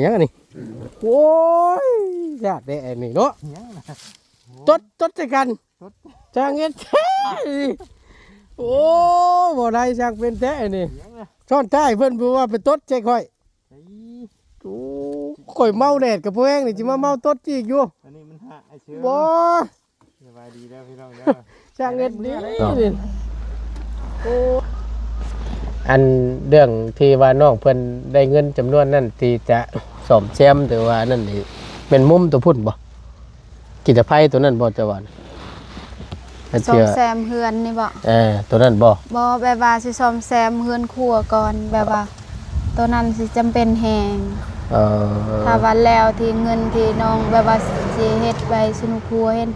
ຫຍັງອັນນີ້? ໂອ້ຍ ຍາກແດ່ອັນນີ້ເນາະ. ຫຍັງນະ? ຕົດ ຕົດໃສ່ກັນ. ຕົດ ຊ່າງເຮັດແທ້. ໂອ້ ບໍ່ໄດ້ ຊ່າງເປັນແທ້ອັນນີ້. ຫຍັງນະ? ຊ້ອນທ້າຍເພິ່ນບໍ່ວ່າໄປຕົດໃສ່ຂ້ອຍ. ໄອ້ ໂອ້ ຂ້ອຍເມົາແດດກໍບໍ່ແຮງນີ້ ຊິມາເມົາຕົດອີກຢູ່. ອັນນີ້ມັນຫາໄອ້ເສືອ. ບໍ່ ສະບາຍດີເດີພີ່ນ້ອງເດີ. ຊ່າງເຮັດດີນີ້. ໂອ້ ອັນເລື່ອງທີ່ວ່ານ້ອງເພິ່ນໄດ້ເງິນຈຳນວນນັ້ນ ທີ່ຈະສ້ອມແຊມ ຫຼືວ່າອັນນັ້ນນີ້ ແມ່ນມຸມຕົວພຸ້ນບໍ່? ກິດຕະໄພຕົວນັ້ນບໍ່ ເຈົ້າວ່າ? ສ້ອມແຊມເຮືອນນີ້ບໍ່? ເອີ ຕົວນັ້ນບໍ່? ບໍ່ ແບບວ່າຊິສ້ອມແຊມເຮືອນຄົວກ່ອນ ແບບວ່າ ໂຕນັ້ນຊິຈຳເປັນແຮງ. ເອີ ຖ້າວ່າແລ້ວທີ່ເງິນທີ່ນ້ອງແບບວ່າຊິເຮັດໄວ້ຊຸມຄົວເຫັນ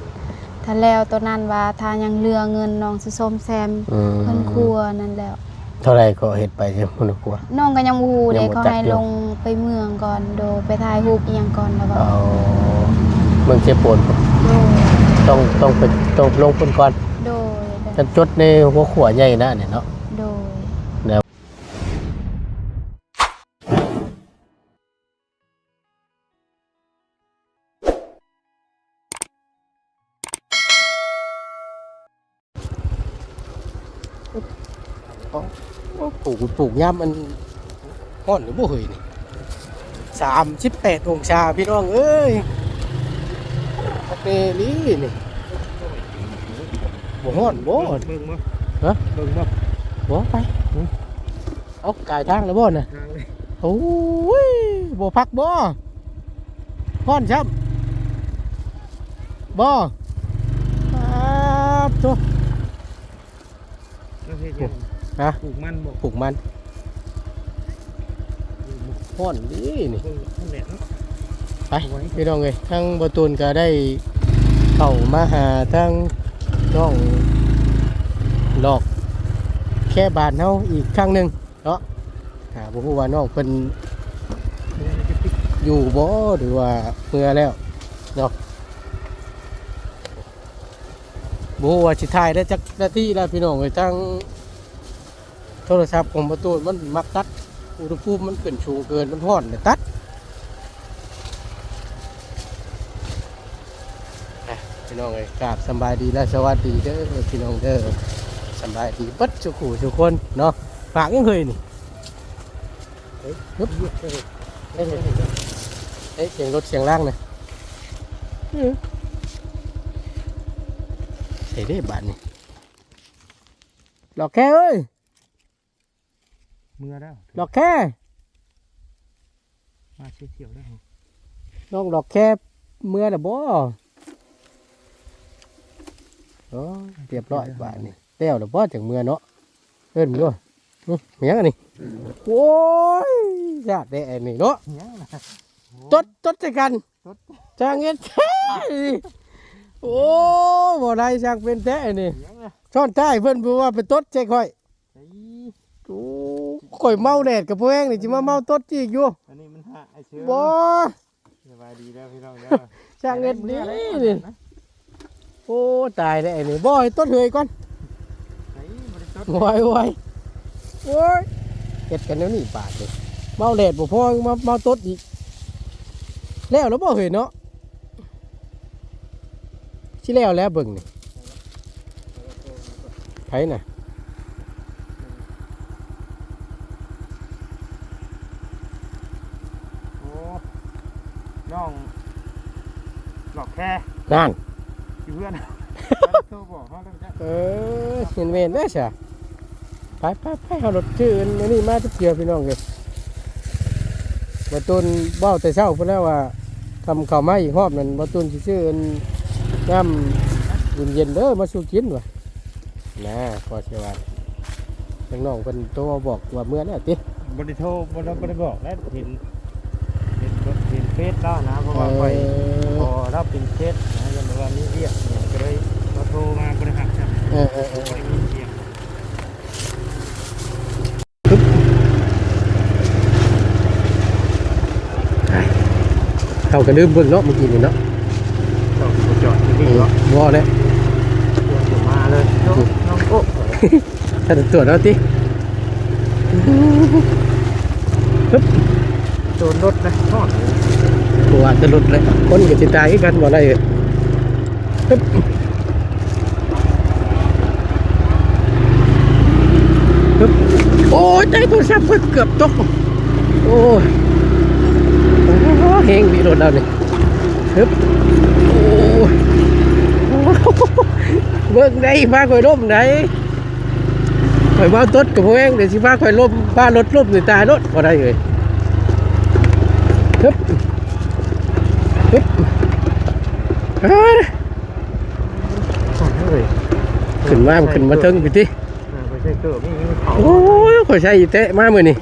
ຖ້າແລ້ວໂຕນັ້ນວ່າ ຖ້າຍັງເຫຼືອເງິນ ນ້ອງຊິສ້ອມແຊມ ອືມ ເຮືອນຄົວນັ້ນແລ້ວ. ເທົ່າໃດກໍເຮັດໄປເທື່ອພຸ້ນນະ ຜົວ? ນ້ອງກໍຍັງບໍ່ຮູ້ເດ້ ຍັງບໍ່ຈັກຢູ່ ເຂົາໃຫ້ລົງໄປເມືອງກ່ອນ ໂດຍ ໄປຖ່າຍຮູບອີ່ຫຍັງກ່ອນແລ້ວກໍ ອໍ ເມືອງເຊໂປນ. ໂດຍ ຕ້ອງ ຕ້ອງໄປ ຕ້ອງລົງພຸ້ນກ່ອນ. ໂດຍ ໂດຍ ຄັນຈົດໃນຫົວຂົວໃຫຍ່ນະນີ້ເນາະ. ໂດຍ ແລ້ວ ໂອ້ ປູກ ປູກຍາມມັນຮ້ອນຫຼືບໍ່ເຮີ້ຍນີ້? ສາມສິບແປດອົງສາ ພີ່ນ້ອງເອີຍ ຄັກແນ່ອີ່ຫຼີນີ້. ບໍ່ຮ້ອນບໍ່? ເບິ່ງ ເບິ່ງບໍ່? ຮະ? ເບິ່ງບໍ່? ບໍ່ ໄປ. ຫື? ເອົາ ກາຍທາງແລ້ວບໍ່ນະ? ທາງເລີຍ. ໂອ້ຍ ບໍ່ພັກບໍ່? ຮ້ອນຊ້ຳບໍ່? ປາດໂທ້ ເຮັດຫຍັງ? ຮະ? ປູກມັນບໍ່? ປູກມັນ. ໂອ້ ຮ້ອນດີນີ້. ເບິ່ງ ມັນແດດເນາະ. ໄປ ໄວ ພີ່ນ້ອງເອີຍ ທາງບໍ່ຕູນກໍໄດ້ເຂົ້າມາຫາທາງນ້ອງຫຼອກແຄບ້ານເຮົາອີກຄັ້ງໜຶ່ງເນາະ. ອ່າ ບໍ່ຮູ້ວ່ານ້ອງເພິ່ນຢູ່ບໍ່ ຫຼືວ່າເມືອແລ້ວເນາະ. ບໍ່ຮູ້ວ່າຊິຖ່າຍໄດ້ຈັກນາທີແລ້ວ ພີ່ນ້ອງເອີຍ ທາງ ໂທລະສັບຂອງປະຕູນມັນມັກຕັດ ອຸນຫະພູມມັນຂຶ້ນສູງເກີນ ມັນຮ້ອນແລ້ວຕັດ. ອ່ະ ພີ່ນ້ອງເອີຍ ກາບສະບາຍດີ ແລະ ສະຫວັດດີເດີພີ່ນ້ອງເດີ. ສະບາຍດີເບິດສູ່ຜູ້ສູ່ຄົນເນາະ. ຝາກຫຍັງເຮີ້ຍນີ້? ເອີ ເອີ ເອີ ສຽງລົດສຽງລາງນະ. ອື ໃສເດ້ບາດນີ້? ຫຼອກແຄເອີຍ ເມືອແລ້ວ ຫຼອກແຄ ມາເຊທ່ຽວແລ້ວ. ນ້ອງຫຼອກແຄເມືອແລ້ວບໍ່? ໂອ້ຍ ຮຽບຮ້ອຍບາດນີ້ ແລ້ວແລ້ວບໍ່ ຈັ່ງເມືອເນາະ. ເອີ້ນຢູ່ ຫຶ ຫຍັງອັນນີ້? ໂອ້ຍ ຍາກແດ່ອັນນີ້ເນາະ. ຫຍັງນະ? ຕົດ ຕົດໃສ່ກັນ ຕົດ ຊ່າງເຮັດແທ້. ໂອ້ ບໍ່ໄດ້ ຊ່າງເປັນແທ້ອັນນີ້. ຫຍັງນະ? ຊ້ອນທ້າຍເພິ່ນບໍ່ວ່າໄປຕົດໃສ່ຂ້ອຍ. ໄອ້ ໂອ້ ຂ້ອຍເມົາແດດກໍບໍ່ແຮງນີ້ ຊິມາເມົາຕົດອີກຢູ່. ອັນນີ້ມັນຫາໄອ້ເສືອ. ບໍ່ ສະບາຍດີເດີພີ່ນ້ອງເດີ. ຊ່າງເຮັດດີນີ້. ໂອ້ ຕາຍແລ້ວອັນນີ້ ບໍ່ ໃຫ້ຕົດເຮີ້ຍກ່ອນ. ໄອ້ ບໍ່ໄດ້ຕົດ ໄວໆ. ໂອ້ຍ ເຮັດກັນແນວນີ້ບາດນີ້ ເມົາແດດບໍ່ພໍ ມາເມົາຕົດອີກ. ແລ້ວແລ້ວບໍ່ເຮີ້ຍເນາະ? ຊິແລ້ວແລ້ວເບິ່ງນີ້ ໃຜນະ? ໂອ້ ນ້ອງຫຼອກແຄ ນັ້ນ ຢູ່ເຮືອນ ໂທບອກເຮົາແລ້ວ. ເອີ ເຫັນແມ່ນເດ້ຊະ. ໄປໆໆ ເຮົາລົດຊື້ອັນນີ້ມາຈັກເທື່ອພີ່ນ້ອງເອີຍ. ບ່າວຕູນເວົ້າແຕ່ເຊົ້າພຸ້ນແລ້ວວ່າ ຄຳເຂົ້າມາອີກຮອບນັ້ນ ບ່າວຕູນຊິຊື້ອັນ ນ້ຳເຢັນໆເດີ ມາສູ່ກິນວ່ານະ. ພໍຊິວ່າທາງນ້ອງເພິ່ນໂທມາບອກວ່າເມືອແລ້ວຕິ? ບໍ່ໄດ້ໂທ ບໍ່ໄດ້ ບໍ່ໄດ້ບອກແລ້ວ ເຫັນ ເຫັນ ເຫັນເຟສລາວນະ ເພາະວ່າຂ້ອຍ ເອີ ຂໍລາວເປັນເຟສນະ ຢ້ານວ່າມີວຽກຫຍັງ ກໍເລີຍມາໂທມາ ບໍ່ໄດ້ຮັບຊ້ຳ. ເອີໆໆ ບໍ່ໄດ້ຍິນສຽງ. ເຮົາກໍລືມເບິ່ງເນາະ ເມື່ອກີ້ນີ້ເນາະ ເຈົ້າບໍ່ຈອດຢູ່ນີ້ເນາະ. ບໍ່ແລ້ວ ມາເລີຍເນາະ ນ້ອງໂອ້. ຖ້າຕຳຫຼວດເອົາຕິ ຮຶບ ໂດນລົດນະ ຮອດ ບໍ່ວ່າແຕ່ລົດແຫຼະ ຄົນກໍຊິຕາຍຄືກັນ ບໍ່ໄດ້ເອີຍ. ໂອ້ຍ ຕາຍ ໂທລະສັບຂ້ອຍເກືອບຕົກ. ໂອ້ຍ ໂອ້ ແຮງດີລົດລາວນີ້. ຮຶບ ໂອ້ຍ ເບິ່ງໄດ໋ ພາຂ້ອຍລົ້ມໄດ໋. ຂ້ອຍເວົ້າຕົດກໍບໍ່ແຮງ ດຽວຊິພາຂ້ອຍລົ້ມ ພາລົດລົ້ມໃສ່ຕາໂລດ ບໍ່ໄດ້ເອີຍ. ຮຶບ ຮຶບ ອາ ຂຶ້ນມາ ຂຶ້ນມາເທິງພີ້ຕິ. ໂອ້ຍ ຂ້ອຍໃສ່ອີແຕະມາມື້ນີ້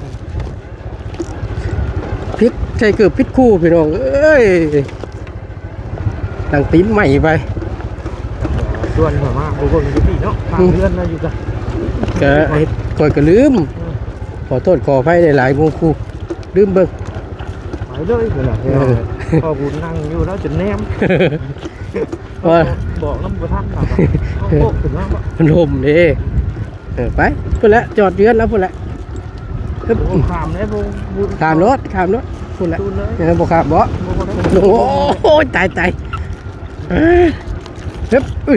ຜິດ ໃສ່ເກີບຜິດຄູ່ ພີ່ນ້ອງເອີຍ. ຕັ້ງຕີນໃໝ່ໄປ ຊວນຂ້ອຍມາບໍ່ເບິ່ງຢູ່ພີ້ເນາະ ທາງເຮືອນລາວຢູ່ກະ ກະເຮັດ ຂ້ອຍກະລືມ. ເອີ ຂໍໂທດຂໍອະໄພຫຼາຍໆ ໝູ່ຄູ່ ລືມເບິ່ງ. ໄປເລີຍ ເອີ ພໍ່ບຸນນັ່ງຢູ່ລາວຈົນແນມ ວ່າ ບອກນຳບໍ່ທັນລາວ ເອົາໂກກຂຶ້ນມາບໍ່ ມັນຮົ່ມເດ້. ເອີ ໄປພຸ້ນແຫຼະ ຈອດເຮືອນລາວພຸ້ນແຫຼະ. ໂອ້ ຂ້າມເດ້ບໍ່ ຂ້າມໂລດ ຂ້າມໂລດ ພຸ້ນແຫຼະ. ເອີ ບໍ່ຂ້າມບໍ່? ບໍ່ ບໍ່ໄດ້. ໂອ້ຍ ຕາຍ ຕາຍ ເອີ ອຶບ ອຶ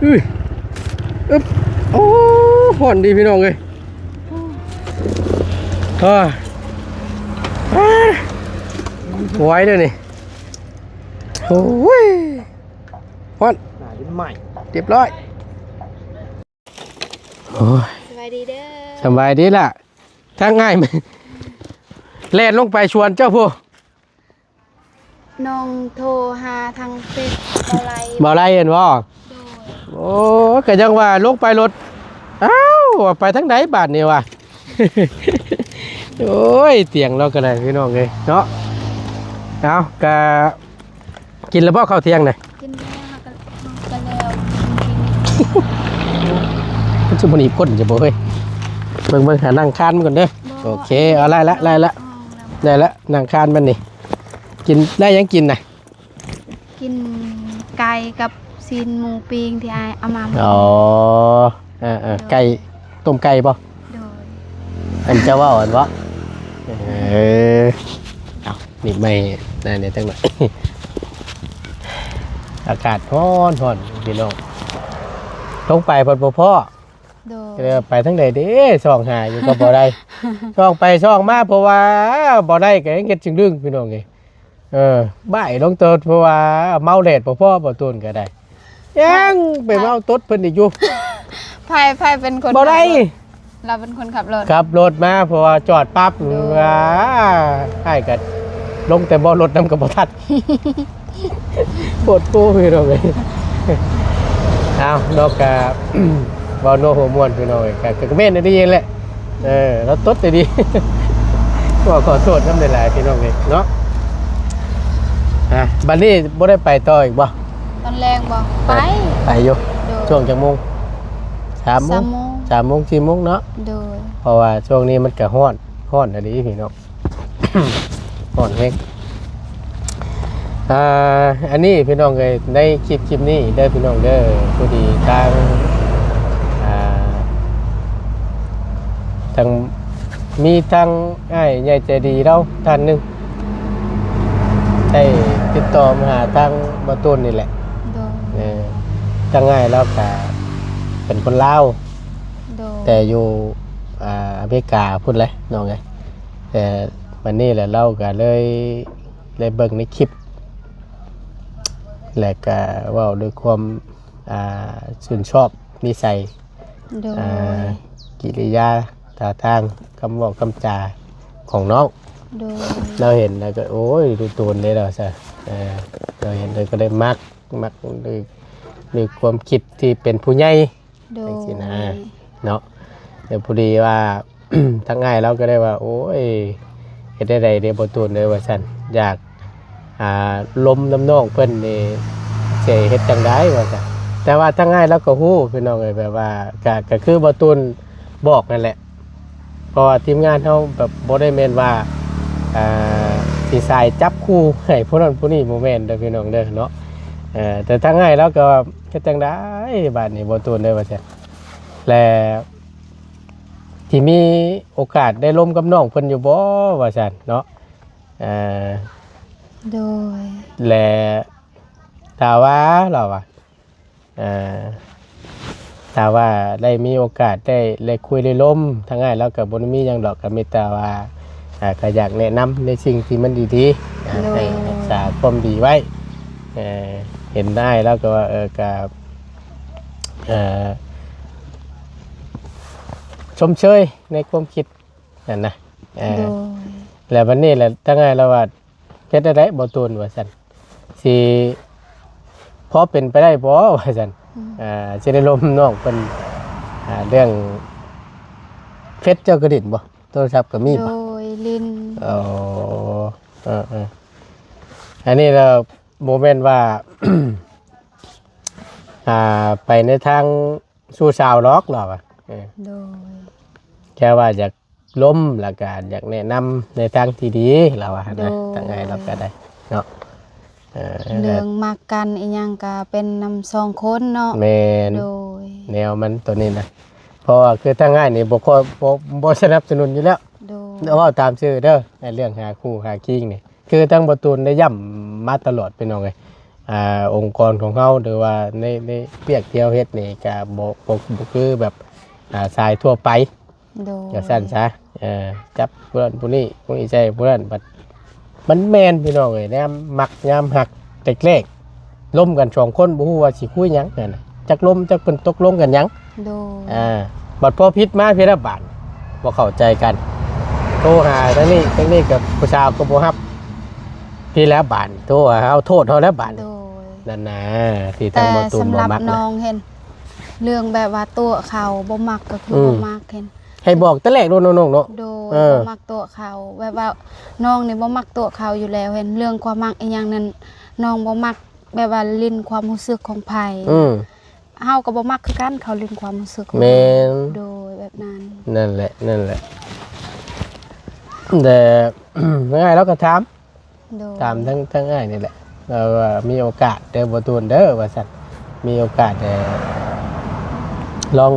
ອຶ ອຶບ. ໂອ້ ຮ້ອນດີພີ່ນ້ອງເອີຍ. ໂອ້ ອາ ບໍ່ໄຫວເດີນີ້. ໂອ້ຍ ຮ້ອນ ໜ້າດິນໃໝ່ ຮຽບຮ້ອຍ. ໂອ້ຍ ສະບາຍດີເດີ. ສະບາຍດີລະ. ທາງອ້າຍແລ່ນລົງໄປສວນເຈົ້າພຸ້ນ. ນ້ອງໂທຫາທາງເຟສເບົາໄລ ເບົາໄລແມ່ນບໍ່? ໂດຍ. ໂອ້ ກະຍັງວ່າລົງໄປລົດ ອ້າວ ວ່າໄປທາງໃດບາດນີ້ວະ. ໂອ້ຍ ຕຽງລາວກະໄດ້ພີ່ນ້ອງເອີຍເນາະ. ເອົາ ກະ ກິນແລ້ວບໍ່ເຂົ້າທ່ຽງນະ? ກິນແລ້ວ ເຮົາກະ ເຮົາກະແລ້ວ ມັນຊິບໍ່ໜີບກົ້ນຈະບໍ່ເຮີ້ຍ. ເບິ່ງໆ ຫານັ່ງຄານມັນກ່ອນເດີ. ບໍ່ ໂອເຄ ເອົາ ໄດ້ລະ ໄດ້ລະ ໄດ້ລະ ນັ່ງຄານມັນນີ້. ກິນ ໄດ້ຫຍັງກິນນະ? ກິນໄກ່ກັບຊີ້ນໝູປີ້ງທີ່ອ້າຍເອົາມາ. ອໍ ເອີໆ ໂດຍ. ໄກ່ ຕົ້ມໄກ່ບໍ່? ໂດຍ. ອັນເຈົ້າເວົ້າຫັ້ນບໍ່? ເອີ ເອົາ ນີ້ໄມ້ ນັ້ນນີ້ ຈັກໜ້ອຍ. ອາກາດຮ້ອນໆ ພີ່ນ້ອງ ລົງໄປເພິ່ນບໍ່ພໍ້. ໂດຍ. ເອີ ໄປທາງໃດເດ້ ສ່ອງຫາຢູ່ກໍບໍ່ໄດ້ ສ່ອງໄປສ່ອງມາ ເພາະວ່າບໍ່ໄດ້ກໍຍັງເຮັດຈຶ່ງດຶງ ພີ່ນ້ອງເອີຍ. ເອີ ບ່າຍລົງໂຕດ ເພາະວ່າເມົາແດດບໍ່ພໍ ບໍ່ໂຕນກໍໄດ້ ຍັງໄປເມົາຕົດເພິ່ນອີກຢູ່. ໃຜ ໃຜເປັນຄົນ ບໍ່ໄດ້ ຂັບລົດ? ລາວເປັນຄົນຂັບລົດ ຂັບລົດມາ ເພາະວ່າຈອດປັບ ໂດຍ ວ່າອ້າຍກໍລົງແຕ່ບໍ່ລົດນຳກໍບໍ່ທັນ. ໂພດໂພ ພີ່ນ້ອງເອີຍ. ເອົາເນາະ ກະເວົ້າໂນ້ຫົວມ່ວນ ພີ່ນ້ອງເອີຍ ກະ ກະແມ່ນອີ່ຫຼີແຫຼະ. ເອີ ລາວຕົດໄດ້ດີ ກໍຂໍໂທດນຳຫຼາຍໆ ພີ່ນ້ອງເອີຍເນາະ. ອ່າ ບັດນີ້ບໍ່ໄດ້ໄປຕໍ່ອີກບໍ່? ຕອນແລງບໍ່? ໄປ ໄປຢູ່. ໂດຍ. ຊ່ວງຈັກໂມງ? ສາມໂມງ ສາມໂມງ ສາມໂມງ ສີ່ໂມງເນາະ. ໂດຍ. ເພາະວ່າຊ່ວງນີ້ມັນກະຮ້ອນ ຮ້ອນອີ່ຫຼີພີ່ນ້ອງ ຮ້ອນແຮງ. ອ່າ ອັນນີ້ພີ່ນ້ອງເອີຍ ໃນຄລິບ ຄລິບນີ້ເດີພີ່ນ້ອງເດີ ພໍດີທາງ ອ່າ ທາງ ມີທາງອ້າຍໃຫຍ່ໃຈດີລາວທ່ານໜຶ່ງ ໄດ້ຕິດຕໍ່ມາຫາທາງບ່າວຕູນນີ້ແຫຼະ. ໂດຍ. ເອີ ທາງອ້າຍລາວກະເປັນຄົນລາວ ໂດຍ ແຕ່ຢູ່ ອ່າ ອາເມລິກາພຸ້ນແຫຼະນ້ອງເອີຍ. ແຕ່ບັດນີ້ແຫຼະ ລາວກະເລີຍໄດ້ເບິ່ງໃນຄລິບ ແລະກະເວົ້າດ້ວຍຄວາມ ອ່າ ຊື່ນຊອບນິໄສ ໂດຍ ອ່າ ກິລິຍາທ່າທາງ ຄຳເວົ້າຄຳຈາຂອງນ້ອງ ໂດຍ ລາວເຫັນແລ້ວກໍ ໂອ້ຍ ດູໂຕນເດ້ລາວຊະ. ເອີ ລາວເຫັນແລ້ວກໍໄດ້ມັກ ມັກດ້ວຍ ດ້ວຍຄວາມຄິດທີ່ເປັນຜູ້ໃຫຍ່ ໂດຍ ຈັ່ງຊີ້ນະເນາະ. ແລ້ວພໍດີວ່າ ທາງອ້າຍລາວກໍໄດ້ວ່າ ໂອ້ຍ ເຮັດແນວໃດເດ ບ່າວຕູນເອີຍ ວ່າຊັ້ນ ຢາກ ອ່າ ລົມນຳນ້ອງເພິ່ນນີ້ ຊິເຮັດຈັ່ງໃດ ວ່າຊັ້ນ. ແຕ່ວ່າທາງອ້າຍລາວກໍຮູ້ ພີ່ນ້ອງເອີຍ ແບບວ່າ ກະ ກະຄືບ່າວຕູນບອກນັ້ນແຫຼະ ເພາະວ່າທີມງານເຮົາແບບບໍ່ໄດ້ແມ່ນວ່າ ອ່າ ຊິສາຍຈັບຄູ່ໃຫ້ຜູ້ນັ້ນຜູ້ນີ້ ບໍ່ແມ່ນເດີພີ່ນ້ອງເດີເນາະ. ເອີ ແຕ່ທາງອ້າຍລາວກໍວ່າ ເຮັດຈັ່ງໃດບາດນີ້ ບ່າວຕູນເອີຍ ວ່າຊັ້ນ ແລະ ຊິມີໂອກາດໄດ້ລົມກັບນ້ອງເພິ່ນຢູ່ບໍ່ ວ່າຊັ້ນເນາະ. ເອີ ໂດຍ ແລະ ຖ້າວ່າ ລາວວ່າ ເອີ ຖ້າວ່າໄດ້ມີໂອກາດໄດ້ ໄດ້ຄຸຍໄດ້ລົມ ທາງອ້າຍລາວກໍບໍ່ໄດ້ມີຫຍັງດອກ ກໍມີແຕ່ວ່າ ອ່າ ກໍຢາກແນະນຳໃນສິ່ງທີ່ມັນດີໆ ອ່າ ໂດຍ ໃຫ້ຮັກສາຄວາມດີໄວ້ ເອີ ເຫັນອ້າຍລາວກໍວ່າ ເອີ ກໍ ເອີ ຊົມເຊີຍໃນຄວາມຄິດຫັ້ນນະ ເອີ ໂດຍ ແລ້ວບັດນີ້ແຫຼະ ທາງອ້າຍລາວວ່າ ເຮັດໄດ້ບໍ່ຕູນ ວ່າຊັ້ນ ຊິພໍເປັນໄປໄດ້ບໍ່ ວ່າຊັ້ນ ອືມ ອ່າ ຊິໄດ້ລົມນ້ອງເພິ່ນ ອ່າ ເລື່ອງເຟສເຈົ້າກໍຫຼິ້ນບໍ່? ໂທລະສັບກໍມີບໍ່? ໂດຍ ຫຼິ້ນ ອໍ ເອີໆ ອັນນີ້ລະບໍ່ແມ່ນວ່າ ອ່າ ໄປໃນທາງ ສູ່ສາວດອກ ລາວວ່າ ເອີ ໂດຍ ແຄ່ວ່າຢາກລົມ ແລ້ວກະຢາກແນະນຳໃນທາງທີ່ດີ ລາວວ່າ ໂດຍ ນະ ທາງອ້າຍລາວກະໄດ້ເນາະ ເອີ ເລື່ອງມັກກັນອີ່ຫຍັງກະເປັນນຳສອງຄົນເນາະ ແມ່ນ ໂດຍ ແນວມັນໂຕນີ້ນະ ເພາະວ່າຄືທາງອ້າຍນີ້ບໍ່ຄ່ອຍ ບໍ່ ບໍ່ສະໜັບສະໜູນຢູ່ແລ້ວ ໂດຍ ເວົ້າຕາມຊື່ເດີ ໃນເລື່ອງຫາຄູ່ຫາຄີງນີ້ ຄືທາງບໍ່ຕູນໄດ້ຢ້ຳມາຕະຫຼອດ ພີ່ນ້ອງເອີຍ ອ່າ ອົງກອນຂອງເຮົາ ຫຼືວ່າໃນ ໃນວຽກທີ່ເຮົາເຮັດນີ້ກະບໍ່ ບໍ່ ບໍ່ຄືແບບ ອ່າ ສາຍທົ່ວໄປ ໂດຍ ວ່າຊັ້ນຊະ ເອີ ຈັບຜູ້ນັ້ນຜູ້ນີ້ ຜູ້ນີ້ໃສ່ຜູ້ນັ້ນ ບັດມັນແມ່ນ ພີ່ນ້ອງເອີຍ ຍາມມັກຍາມຮັກແລກໆ ລົມກັນສອງຄົນ ບໍ່ຮູ້ວ່າຊິຄຸຍຫຍັງຫັ້ນນະ ຈັກລົມຈັກເພິ່ນຕົກລົງກັນຫຍັງ ໂດຍ ອ່າ ບັດພໍຜິດມາພີ້ລະບາດ ບໍ່ເຂົ້າໃຈກັນ ໂທຫາທາງນີ້ ທາງນີ້ກໍຜູ້ສາວກໍບໍ່ຮັບ ພີ້ລະບາດ ໂທຫາເຮົາ ໂທດເຮົາແລ້ວບາດ ໂດຍ ນັ້ນນະ ທີ່ທາງບໍ່ຕູນບໍ່ມັກນະ ແຕ່ສຳລັບນ້ອງຫັ້ນ ເລື່ອງແບບວ່າຕົວະເຂົາ ບໍ່ມັກກໍຄື ອືມ ບໍ່ມັກຫັ້ນ ໃຫ້ບອກແຕ່ແລກໂລດເນາະນ້ອງເນາະ ໂດຍ ເອີ ບໍ່ມັກຕົວະເຂົາ ແບບວ່ານ້ອງນີ້ບໍ່ມັກຕົວະເຂົາຢູ່ແລ້ວຫັ້ນ ເລື່ອງຄວາມມັກອີ່ຫຍັງນັ້ນ ນ້ອງບໍ່ມັກ ແບບວ່າຫຼິ້ນຄວາມຮູ້ສຶກຂອງໃຜ ອືມ ເຮົາກໍບໍ່ມັກຄືກັນ ເຂົາຫຼິ້ນຄວາມຮູ້ສຶກຂອງ ແມ່ນ ໂດຍ ແບບນັ້ນ ນັ້ນແຫຼະ ນັ້ນແຫຼະ ແຕ່ ເອື້ອຍລາວກໍຖາມ ໂດຍ ຖາມທາງ ທາງອ້າຍນີ້ແຫຼະ ວ່າ ວ່າມີໂອກາດເດີບໍ່ຕູນເດີ ວ່າຊັ້ນ ມີໂອກາດແດ່ ລອງ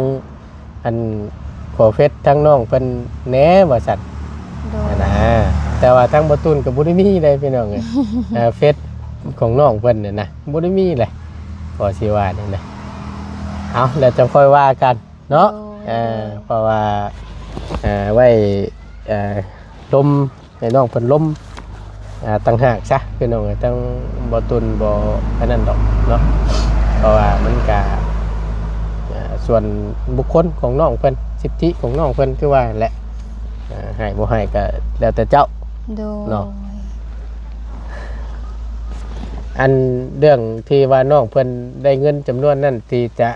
ອັນ ຂໍເຟສທາງນ້ອງເພິ່ນແດ່ ວ່າຊັ້ນ ໂດຍ ຫັ້ນນະ ແຕ່ວ່າທາງບໍ່ຕູນກໍບໍ່ໄດ້ມີເດ້ ພີ່ນ້ອງເອີຍ ເຟສຂອງນ້ອງເພິ່ນນີ້ນະ ບໍ່ໄດ້ມີເລີຍ ກໍຊິວ່ານີ້ນະ ເອົາ ແລ້ວຈັ່ງຄ່ອຍວ່າກັນເນາະ ໂດຍ ເອີ ເພາະວ່າ ເອີ ໄວ້ ເອີ ລົມ ໃຫ້ນ້ອງເພິ່ນລົມ ອ່າ ຕ່າງຫາກຊະ ພີ່ນ້ອງເອີຍ ທາງບໍ່ຕຸນບໍ່ອັນນັ້ນດອກເນາະ ເພາະວ່າມັນກະ ອ່າ ສ່ວນບຸກຄົນຂອງນ້ອງເພິ່ນ ສິດທິຂອງນ້ອງເພິ່ນ ຄືວ່າຫັ້ນແຫຼະ ອ່າ ໃຫ້ບໍ່ໃຫ້ກະແລ້ວແຕ່ເຈົ້າ ໂດຍ ເນາະ ອັນເລື່ອງທີ່ວ່ານ້ອງເພິ່ນໄດ້ເງິນຈຳນວນນັ້ນ ທີ່ຈະ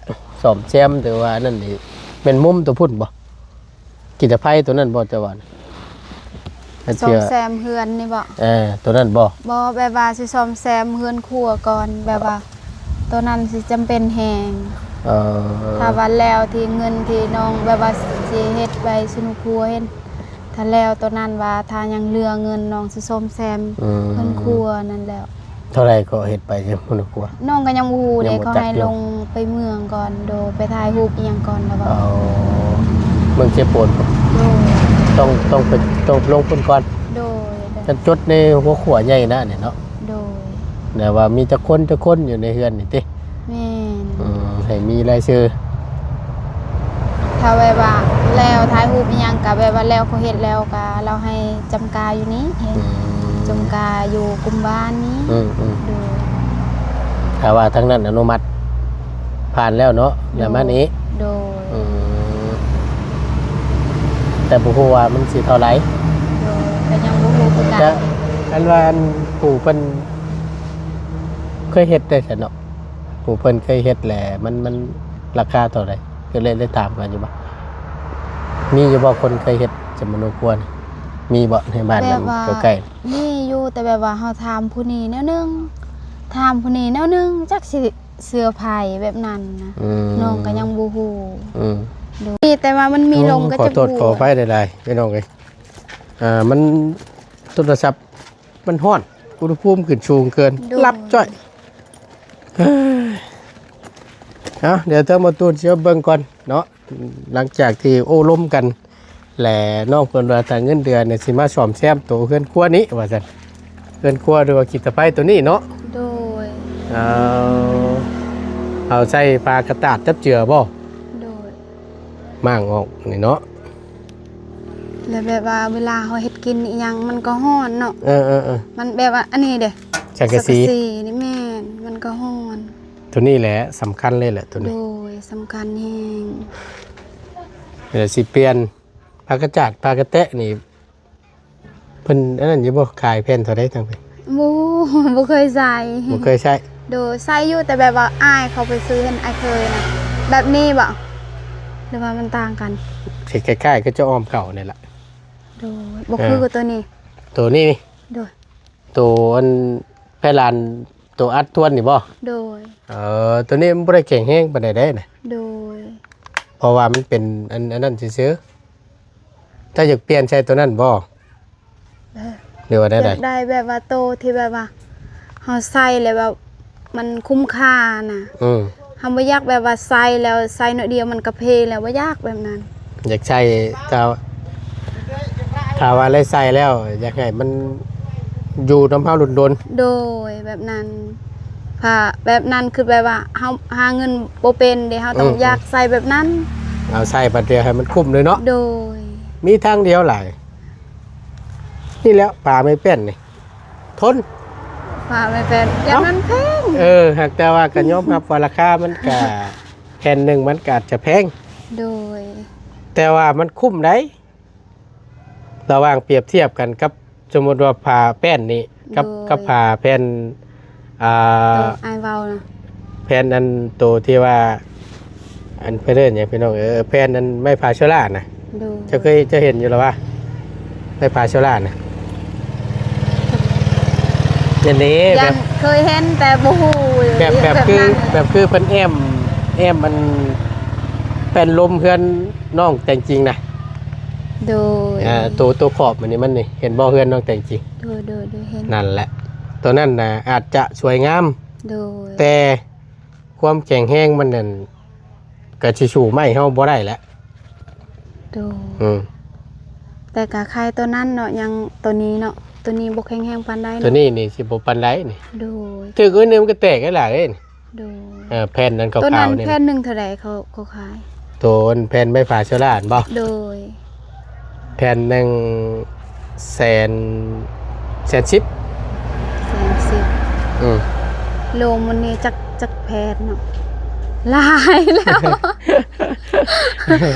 ສ້ອມແຊມ ຫຼືວ່າອັນນັ້ນນີ້ ແມ່ນມຸມຕົວພຸ້ນບໍ່? ກິດຕະໄພຕົວນັ້ນບໍ່ ເຈົ້າວ່າ ສ້ອມແຊມເຮືອນນີ້ບໍ່? ເອີ ຕົວນັ້ນບໍ່? ບໍ່ ແບບວ່າຊິສ້ອມແຊມເຮືອນຄົວກ່ອນ ແບບວ່າຕົວນັ້ນຊິຈຳເປັນແຮງ ເອີ ຖ້າວ່າແລ້ວທີ່ເງິນທີ່ນ້ອງແບບວ່າຊິເຮັດໄວ້ຊຸໜູຄົວເຫັນ ຖ້າແລ້ວຕົວນັ້ນວ່າ ຖ້າຍັງເຫຼືອເງິນນ້ອງຊິສ້ອມແຊມ ອືມ ເຮືອນຄົວນັ້ນແລ້ວ. ເທົ່າໃດກໍເຮັດໄປ ບໍ່ຮູ້ ນ້ອງກໍຍັງບໍ່ຮູ້ເດ້ ເຂົາໃຫ້ລົງໄປເມືອງກ່ອນ ໂດຍ ໄປຖ່າຍຮູບອີ່ຫຍັງກ່ອນແລ້ວ ເອົາ ເມືອງເຊໂປນ ໂດຍ ຕ້ອງ ຕ້ອງໄປ ຕ້ອງລົງພຸ້ນກ່ອນ ໂດຍ ຄັນຈົດໃນຫົວຂົວໃຫຍ່ນະນີ້ເນາະ ໂດຍ ແຕ່ວ່າມີຈັກຄົນ ຈັກຄົນຢູ່ໃນເຮືອນນີ້ຕິ? ແມ່ນ ອືມ ໃຫ້ມີລາຍຊື່ ຖ້າແບບວ່າແລ້ວຖ່າຍຮູບອີ່ຫຍັງກະແບບວ່າແລ້ວເຂົາເຮັດແລ້ວກະລາວໃຫ້ຈຳກາຢູ່ນີ້ ອືມ ຈຳກາຢູ່ກຸ່ມບ້ານນີ້ ອືມໆ ໂດຍ ຖ້າວ່າທາງນັ້ນອະນຸມັດຜ່ານແລ້ວເນາະ ໂດຍ ແລ້ວມານີ້ ໂດຍ ອືມ ແຕ່ບໍ່ຮູ້ວ່າມັນຊິເທົ່າໃດ ໂດຍ ກໍຍັງບໍ່ຮູ້ຄືກັນ ກະອັນວ່າອັນຜູ້ເພິ່ນເຄີຍເຮັດໄດ້ຊັ້ນເນາະ ຜູ້ເພິ່ນເຄີຍເຮັດແຫຼະ ມັນ ມັນລາຄາເທົ່າໃດ? ເຄີຍໄດ້ ໄດ້ຖາມເຂົາຢູ່ບໍ່? ມີຢູ່ບໍ່ຄົນເຄີຍເຮັດສຳມະໂນຄົວນີ້? ມີບໍ່ໃນບ້ານ ແບບວ່າ ໃກ້ໆ? ມີຢູ່ ແຕ່ແບບວ່າເຮົາຖາມຜູ້ນີ້ແນວໜຶ່ງ ຖາມຜູ້ນີ້ແນວໜຶ່ງ ຈັກຊິເຊື່ອໃຜແບບນັ້ນນະ ອືມ ນ້ອງກໍຍັງບໍ່ຮູ້ ອືມ ໂດຍ ມີແຕ່ວ່າມັນມີລົມກໍຈະບໍ່ຮູ້ ຂໍໂທດຂໍອະໄພຫຼາຍໆ ພີ່ນ້ອງເອີຍ ອ່າ ມັນ ໂທລະສັບ ມັນຮ້ອນ ອຸນຫະພູມຂຶ້ນສູງເກີນ ໂດຍ ຫຼັບຈ້ອຍ ເອົາ ດຽວທາງໝໍຕູນຊິມາເບິ່ງກ່ອນເນາະ ຫຼັງຈາກທີ່ໂອ້ລົມກັນ ແລະ ນ້ອງເພິ່ນວ່າ ຖ້າເງິນເດືອນນີ້ ຊິມາສ້ອມແຊມໂຕເຮືອນຄົວນີ້ວ່າຊັ້ນ. ເຮືອນຄົວ ຫຼືວ່າຂີ້ຕະໄພໂຕນີ້ເນາະ? ໂດຍ. ເອົາ ເອົາໃສ່ຜ້າກະຕາດຈັບເຈືອບໍ່? ໂດຍ. ມ້າງອອກນີ້ເນາະ. ແລ້ວແບບວ່າເວລາເຮົາເຮັດກິນອີ່ຫຍັງ ມັນກໍຮ້ອນເນາະ. ເອີໆໆ. ມັນແບບວ່າອັນນີ້ເດ້ ສັງກະສີ ສັງກະສີນີ້ແມ່ນ ມັນກໍຮ້ອນ. ໂຕນີ້ແຫຼະສຳຄັນເລີຍແຫຼະໂຕນີ້. ໂດຍ ສຳຄັນແຮງ. ເອີ ຊິປ່ຽນຜ້າກະຈາດ ຜ້າກະແຕະນີ້ ເພິ່ນອັນນັ້ນຢູ່ບໍ່? ຂາຍແຜ່ນເທົ່າໃດທາງເພິ່ນ? ບໍ່ ບໍ່ເຄີຍໃສ່. ບໍ່ເຄີຍໃຊ້? ໂດຍ ໃສ່ຢູ່ ແຕ່ແບບວ່າອ້າຍເຂົາໄປຊື້ ເຫັນອ້າຍເຄີຍນະ. ແບບນີ້ບໍ່ ຫຼືວ່າມັນຕ່າງກັນ? ຊິຄ້າຍໆ ຄືເຈົ້າອ້ອມເຂົ້ານີ້ລະ. ໂດຍ ບໍ່ຄື ເອີ ໂຕນີ້. ໂຕນີ້ນີ້? ໂດຍ. ໂຕອັນແຜ່ນລານ ໂຕອັດທວນນີ້ບໍ່? ໂດຍ. ເອີ ໂຕນີ້ມັນບໍ່ໄດ້ແຂງແຮງປານໃດເດ້ນະ. ໂດຍ. ເພາະວ່າມັນເປັນອັນ ອັນນັ້ນຊື່ໆ. ເຈົ້າຢາກປ່ຽນໃສ່ໂຕນັ້ນບໍ່? ເອີ ຫຼືວ່າແນວໃດ? ຢາກໄດ້ແບບວ່າໂຕທີ່ແບບວ່າເຮົາໃສ່ແລ້ວແບບມັນຄຸ້ມຄ່ານະ. ອືມ. ເຮົາບໍ່ຢາກແບບວ່າໃສ່ແລ້ວ ໃສ່ໜ້ອຍດຽວມັນກະເພແລ້ວ ບໍ່ຢາກແບບນັ້ນ. ຢາກໃສ່ ຖ້າ ຖ້າວ່າໄດ້ໃສ່ແລ້ວ ຢາກໃຫ້ມັນຢູ່ນຳເຮົາດົນໆ. ໂດຍ ແບບນັ້ນ. ຖ້າແບບນັ້ນຄືແບບວ່າເຮົາຫາເງິນບໍ່ເປັນເດ້ ເຮົາຕ້ອງ ອືມ ຢາກໃສ່ແບບນັ້ນ. ເອົາໃສ່ບັດດຽວໃຫ້ມັນຄຸ້ມເລີຍເນາະ. ໂດຍ. ມີທາງດຽວຫຼາຍ. ນີ້ແຫຼະຜ້າໄມ້ແປ້ນນີ້ ທົນ. ຜ້າໄມ້ແປ້ນ ຢ່າງນັ້ນແພງ. ເອີ ຫາກແຕ່ວ່າກໍຍອມຮັບວ່າລາຄາມັນກະ ແຜ່ນໜຶ່ງມັນກະອາດຈະແພງ. ໂດຍ. ແຕ່ວ່າມັນຄຸ້ມໃດ໋ ລະຫວ່າງປຽບທຽບກັນກັບ ສົມມຸດວ່າຜ້າແປ້ນນີ້ກັບ ໂດຍ ກັບຜ້າແຜ່ນ ອ່າ ໂຕອ້າຍເວົ້ານະ ແຜ່ນອັນໂຕທີ່ວ່າ ອັນເພິ່ນເອີ້ນຫຍັງພີ່ນ້ອງເອີຍ ແຜ່ນອັນໄມ້ຜ້າເຊື້ອລານະ. ໂດຍ. ເຈົ້າເຄີຍ ເຈົ້າເຫັນຢູ່ລະວະ ໄມ້ຜ້າເຊື້ອລານະ? ອັນນີ້ແບບ ເຄີຍເຫັນແຕ່ບໍ່ຮູ້ ແບບ ແບບຄື ແບບຄືເພິ່ນແອ້ມ ແອ້ມອັນແປ້ນລົມເຮືອນນ້ອງແຕງຈິງນະ. ໂດຍ. ອ່າ ໂຕ ໂຕຂອບມັນນີ້ ມັນນີ້ ເຫັນບໍ່ ເຮືອນນ້ອງແຕງຈິງ? ໂດຍ ໂດຍ ໂດຍ ເຫັນ. ນັ້ນແຫຼະ ໂຕນັ້ນນະອາດຈະສວຍງາມ. ໂດຍ. ແຕ່ຄວາມແຂງແຮງມັນນັ້ນ ກະຊິສູ້ໄມ້ເຮົາບໍ່ໄດ້ແຫຼະ. ໂດຍ. ອືມ. ແຕ່ກະໄຄໂຕນັ້ນເນາະ ຍັງໂຕນີ້ເນາະ ໂຕນີ້ບໍ່ແຂງແຮງປານໃດເນາະ. ໂຕນີ້ນີ້ຊິບໍ່ປານໃດນີ້. ໂດຍ. ຖືກໜ້ອຍໜຶ່ງມັນກະແຕກໄດ້ຫຼາຍເດ້ນີ້. ໂດຍ. ເອີ ແຜ່ນນັ້ນຂາວໆນີ້ ໂຕນັ້ນແຜ່ນໜຶ່ງເທົ່າໃດ ເຂົາ ເຂົາຂາຍ? ໂຕອັນແຜ່ນໄມ້ຜ້າເຊື້ອລານບໍ່? ໂດຍ. ແຜ່ນໜຶ່ງແສນ ແສນສິບ. ແສນສິບ. ອືມ. ລວມມື້ນີ້ຈັກ ຈັກແຜ່ນເນາະ? ຫຼາຍແລ້ວ.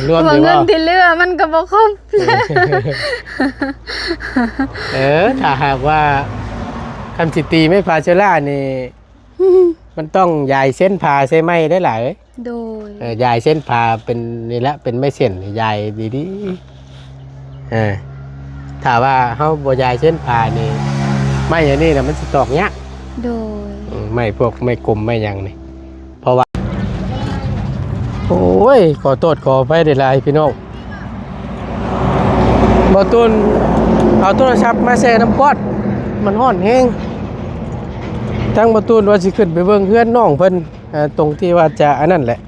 ລວມຢູ່ບໍ່? ເງິນທີ່ເຫຼືອມັນກໍບໍ່ຄົບ. ເອີ ຖ້າຫາກວ່າ ຄັນຊິຕີໄມ້ຜ້າເຊື້ອລານນີ້ ມັນຕ້ອງຢາຍເສັ້ນຜ້າໃສ່ໃໝ່ໄດ້ຫຼາຍ. ໂດຍ. ເອີ ຢາຍເສັ້ນຜ້າເປັນນີ້ແຫຼະ ເປັນໄມ້ເສັ້ນ ຢາຍດີໆ. ເອີ ຖ້າວ່າເຮົາບໍ່ຢາຍເສັ້ນຜ້ານີ້ ໄມ້ອັນນີ້ນະມັນຊິຕອກຍາກ. ໂດຍ. ອືມ ໄມ້ພວກໄມ້ກົມໄມ້ຫຍັງນີ້ ເພາະວ່າ ໂອ້ຍ ຂໍໂທດຂໍອະໄພຫຼາຍໆ ພີ່ນ້ອງ. ບ່າວຕູນເອົາໂທລະສັບມາແຊ່ນ້ຳກ້ອນ ມັນຮ້ອນແຮງ. ທາງບ່າວຕູນວ່າຊິຂຶ້ນໄປເບິ່ງເຮືອນນ້ອງເພິ່ນ ເອີ ຕົງທີ່ວ່າຈະອັນນັ້ນແຫຼະ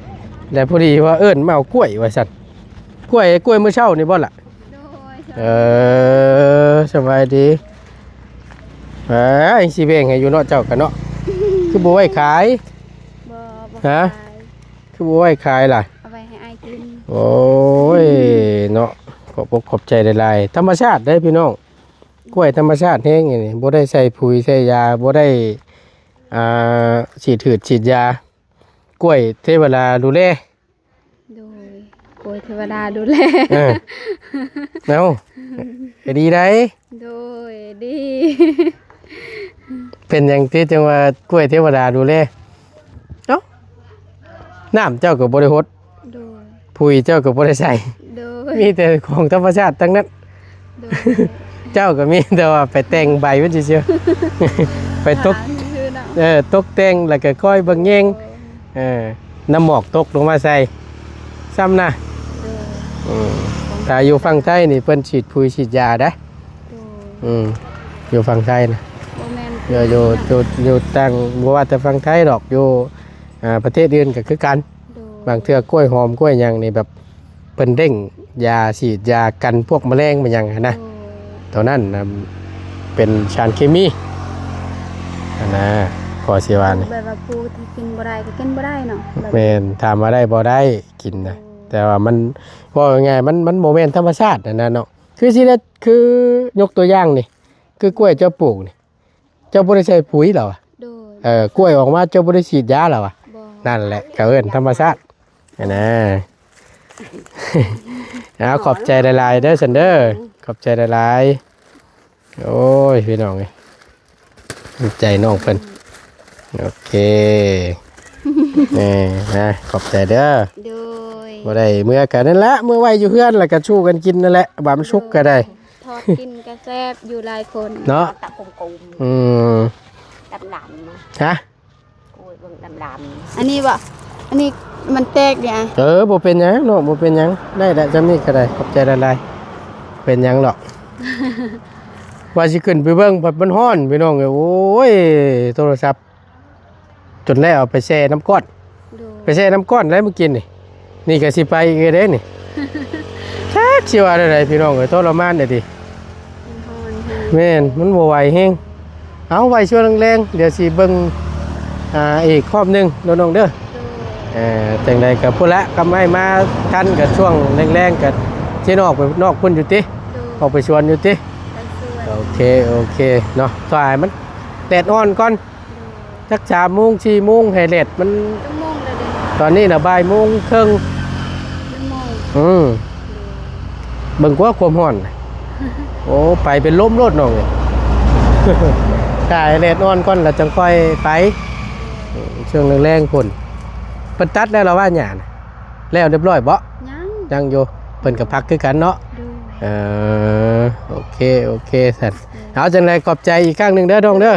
ແລະ ພໍດີວ່າເອີ້ນມາເອົາກ້ວຍວ່າຊັ້ນ. ກ້ວຍ ກ້ວຍມື້ເຊົ້ານີ້ບໍ່ລະ? ໂດຍ. ເອີ ສະບາຍດີ. ເອີ ຊິແບ່ງໃຫ້ຢູ່ເນາະ ເຈົ້າກະເນາະ. ຄືບໍ່ໄວ້ຂາຍ? ບໍ່ ບໍ່ຂາຍ. ຮະ? ຄືບໍ່ໄວ້ຂາຍລະ? ເອົາໄວ້ໃຫ້ອ້າຍກິນ. ໂອ້ຍ ເນາະ ຂອບອົກຂອບໃຈຫຼາຍໆ. ທຳມະຊາດເດ້ພີ່ນ້ອງ ກ້ວຍທຳມະຊາດແຮງນີ້ ບໍ່ໄດ້ໃສ່ປຸຍໃສ່ຢາ ບໍ່ໄດ້ ອ່າ ສີດຫືດສີດຢາ ກ້ວຍເທວະດາດູແລ. ໂດຍ. ໂດຍ ເທວະດາດູແລ. ເອີ ເອົາ ກະດີໃດ໋. ໂດຍ ດີ. ເປັນຫຍັງຕິ ຈັ່ງວ່າກ້ວຍເທວະດາດູແລ? ເອົ້າ ນ້ຳເຈົ້າກໍບໍ່ໄດ້ຫົດ. ໂດຍ. ປຸຍເຈົ້າກໍບໍ່ໄດ້ໃສ່. ໂດຍ. ມີແຕ່ຂອງທຳມະຊາດທັງນັ້ນ. ໂດຍ. ເຈົ້າກໍມີແຕ່ວ່າໄປແຕ່ງໃບມັນຊື່ໆ ໄປຕົກ ຖາມຊື່ໆເນາະ. ເອີ ຕົກແຕ່ງ ແລ້ວກໍຄອຍເບິ່ງແຍງ. ໂດຍ. ເອີ ນ້ຳໝອກຕົກລົງມາໃສ່ ຊ້ຳນະ. ໂດຍ. ອືມ ຖ້າຢູ່ຝັ່ງໄທນີ້ເພິ່ນສີດປຸຍສີດຢາໄດ໋. ໂດຍ. ອືມ ຢູ່ຝັ່ງໄທນະ ບໍ່ແມ່ນ ຢູ່ ຢູ່ ຢູ່ຕ່າງ ບໍ່ວ່າແຕ່ຝັ່ງໄທດອກ ຢູ່ ອ່າ ປະເທດອື່ນກໍຄືກັນ. ໂດຍ. ບາງເທື່ອກ້ວຍຫອມກ້ວຍຫຍັງນີ້ແບບ ພິ່ນເລັ່ງຢາ ສີດຢາກັນພວກມະແລງມາຫຍັງຫັ້ນນະ ໂດຍ ຕົວນັ້ນນະເປັນສານເຄມີຫັ້ນນະ ພໍຊິວ່ານີ້ ແບບວ່າຜູ້ທີ່ກິນບໍ່ໄດ້ກໍກິນບໍ່ໄດ້ເນາະ ແມ່ນ ຖາມວ່າໄດ້ບໍ່ໄດ້ກິນນະ ໂດຍ ແຕ່ວ່າມັນ ເວົ້າງ່າຍໆ ມັນ ມັນບໍ່ແມ່ນທຳມະຊາດຫັ້ນນະເນາະ ຄືຊິໄດ້ ຄືຍົກຕົວຢ່າງນີ້ ຄືກ້ວຍເຈົ້າປູກນີ້ ເຈົ້າບໍ່ໄດ້ໃສ່ປຸຍລະວະ ໂດຍ ເອີ ກ້ວຍອອກມາເຈົ້າບໍ່ໄດ້ສີດຢາລະວະ ບໍ່ ນັ້ນແຫຼະ ເຂົາເອີ້ນທຳມະຊາດຫັ້ນນະ ເອົາ ຂອບໃຈຫຼາຍໆເດີຊັ້ນເດີ ຂອບໃຈຫຼາຍໆ ໂອ້ຍ ພີ່ນ້ອງເອີຍ ຂອບໃຈນ້ອງເພິ່ນ ໂອເຄ ເອີ ນະ ຂອບໃຈເດີ ໂດຍ ບໍ່ໄດ້ເມືອ ກະນັ້ນລະ ເມືອໄວ້ຢູ່ເຮືອນ ແລ້ວກະສູ່ກັນກິນນັ້ນແຫຼະ ບາມສຸກກະໄດ້ ໂດຍ ທອດກິນກະແຊບ ຢູ່ຫຼາຍຄົນເນາະ ຕະກົມໆ ອືມ ດຳໆ ຮະ ໂອ້ຍ ເບິ່ງດຳໆ ອັນນີ້ບໍ່ ອັນນີ້ມັນແຕກເດ ເອີ ບໍ່ເປັນຫຍັງນ້ອງ ບໍ່ເປັນຫຍັງ ໄດ້ລະ ຊ່ຳນີ້ກະໄດ້ ຂອບໃຈຫຼາຍໆ ເປັນຫຍັງດອກ ວ່າຊິຂຶ້ນໄປເບິ່ງ ພັດມັນຮ້ອນ ພີ່ນ້ອງເອີຍ ໂອ້ຍ ໂທລະສັບ ຈົນໄດ້ເອົາໄປແຊ່ນ້ຳກ້ອນ ໂດຍ ໄປແຊ່ນ້ຳກ້ອນແລ້ວມື້ກີ້ນີ້ ນີ້ກະຊິໄປອີກເດ້ນີ້ ຈັກຊິວ່າແນວໃດພີ່ນ້ອງເອີຍ ທໍລະມານເດ້ຕິ ມັນຮ້ອນແຮງ ແມ່ນ ມັນບໍ່ໄຫວແຮງ ເອົາ ໄວ້ຊ່ວງແລງໆ ດຽວຊິເບິ່ງ ອ່າ ອີກຮອບໜຶ່ງເດີນ້ອງເດີ ໂດຍ ເອີ ຈັ່ງໃດກະພຸ້ນລະ ກຳໄມ້ມາທັນກະຊ່ວງແລງໆ ກະຊິອອກໄປນອກພຸ້ນຢູ່ຕິ ໂດຍ ອອກໄປສວນຢູ່ຕິ ໄປສວນ ໂອເຄ ໂອເຄເນາະ ຖ້າໃຫ້ມັນແດດອ່ອນກ່ອນ ໂດຍ ຈັກສາມໂມງ ສີ່ໂມງ ໃຫ້ແດດມັນ ຈັກໂມງແລ້ວເດ ຕອນນີ້ນະບ່າຍໂມງເຄິ່ງ ຈັກໂມງ ອືມ ໂດຍ ເບິ່ງກວ່າຄວາມຮ້ອນ ໂອ້ ໄປເປັນລົມໂລດນ້ອງເອີຍ ຖ້າໃຫ້ແດດອ່ອນກ່ອນ ແລ້ວຈັ່ງຄ່ອຍໄປ ໂດຍ ຊ່ວງແລງໆ ພຸ້ນ ເພິ່ນຕັດແລ້ວລະວ່າຫຍ້ານະ ແລ້ວຮຽບຮ້ອຍບໍ່? ຍັງ ຍັງຢູ່ ເພິ່ນກະພັກຄືກັນເນາະ ໂດຍ ເອີ ໂອເຄ ໂອເຄຊັ້ນ ໂດຍ ເອົາ ຈັ່ງໃດຂອບໃຈອີກຄັ້ງໜຶ່ງເດີນ້ອງເດີ ໂດຍ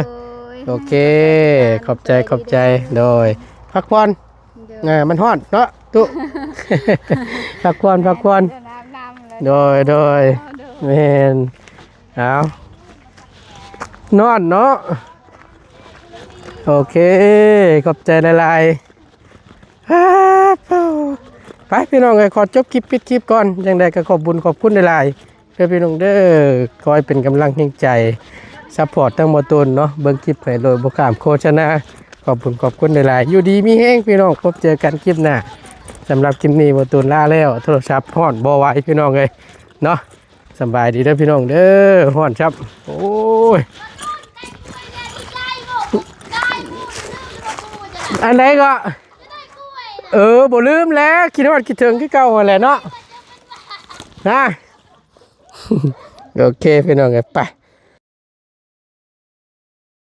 ໂອເຄ ຂອບໃຈ ຂອບໃຈ ໂດຍ ພັກຜ່ອນ ໂດຍ ເອີ ມັນຮ້ອນເນາະຕຸ ພັກຜ່ອນ ພັກຜ່ອນ ໂດຍ ໂດຍ ໂດຍ ແມ່ນ ເອົາ ນອນເນາະ ໂອເຄ ຂອບໃຈຫຼາຍໆ ໄປພີ່ນ້ອງເອີຍ ຂໍຈົບຄລິບ ປິດຄລິບກ່ອນ ຈັ່ງໃດກະຂອບບຸນຂອບຄຸນຫຼາຍໆ ເດີພີ່ນ້ອງເດີ ຂໍໃຫ້ເປັນກຳລັງແຮງໃຈ ຊັບພອດທັງໝົດຕົນເນາະ ເບິ່ງຄລິບໃຫ້ໂດຍບໍ່ຂ້າມໂຄສະນາ ຂອບບຸນຂອບຄຸນຫຼາຍໆ ຢູ່ດີມີແຮງພີ່ນ້ອງ ພົບເຈີກັນຄລິບໜ້າ ສຳລັບຄລິບນີ້ບໍ່ຕູນລາແລ້ວ ໂທລະສັບຮ້ອນບໍ່ໄຫວພີ່ນ້ອງເອີຍເນາະ ສະບາຍດີເດີພີ່ນ້ອງເດີ ຮ້ອນຊ້ຳ ໂອ້ຍ ອັນໃດກໍ ເອີ ບໍ່ລືມແຫຼະ ຄິດຮອດຄິດເຖິງຄືເກົ່າຫັ້ນແຫຼະເນາະ ນະ ໂອເຄພີ່ນ້ອງເອີຍ ໄປ